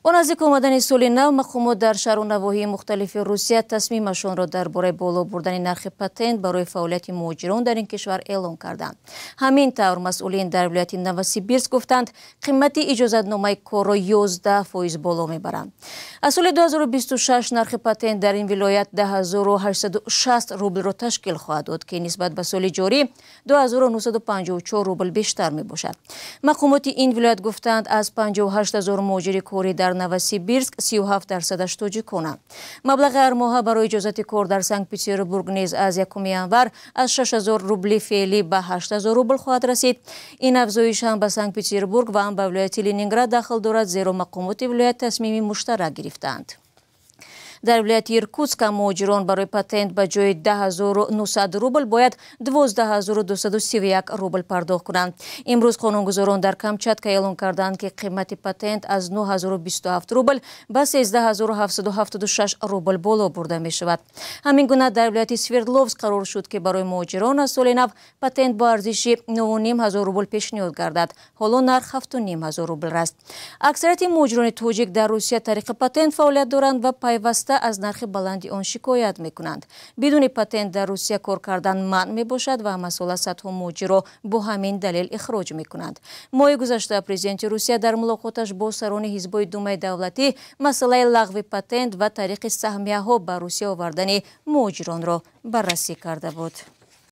Бо наздик омадани соли нав, мақомот дар шаҳру навоҳии мухталифи Русия тасмимашонро дар бораи боло бурдани нархи патент барои фаъолияти муҳоҷирон дар ин кишвар эълон карданд. Ҳамин тавр, масъулин дар вилояти Новосибирск гуфтанд, қимати иҷозатномаи корро 11% боло мебаранд. Аз соли 2026 нархи патент дар ин вилоят 10 860 рублро ташкил хоҳад дод, ки нисбат ба соли ҷорӣ 2954 рубл бештар мебошад. Мақомоти ин вилоят гуфтанд, аз 58 ҳазор муҳоҷири корӣ дар Новосибирск 37 дарсадаш тоҷиконанд. Маблағи ҳармоҳа барои иҷозати кор дар Санкт Петербург низ аз 1 январ аз 6000 рубли феълӣ ба 8000 рубл хоҳад расид. Ин афзоиш ҳам ба Санкт Петербург ва ҳам ба вилояти Ленинград дахл дорад, зеро мақомоти вилоят тасмими муштарак гирифтаанд. Дар вилояти Иркутск муҳоҷирон барои патент ба ҷои 10 900 рубл бояд 12 231 рубл пардохт кунанд. Имрӯз қонунгузорон дар Камчатка эълон карданд, ки қимати патент аз 9027 рубл ба 13 776 рубл боло бурда мешавад. Ҳамин гуна, дар вилояти Свердловск қарор шуд, ки барои муҳоҷирон аз соли нав патент бо арзиши 9500 рубл пешниҳод гардад. Ҳоло нарх 7500 рубл аст. Аксарияти муҳоҷирони тоҷик дар Русия тариқи патент фаъолият доранд ва пайваста аз нархи баланди он шикоят мекунанд. Бидуни патент дар Русия кор кардан манъ мебошад ва ҳамасола садҳо муҳоҷирро бо ҳамин далел ихроҷ мекунанд. Моҳи гузашта президенти Русия дар мулоқоташ бо сарони ҳизбҳои Думаи давлатӣ масъалаи лағви патент ва тариқи саҳмияҳо ба Русия овардани муҳоҷиронро баррасӣ карда буд.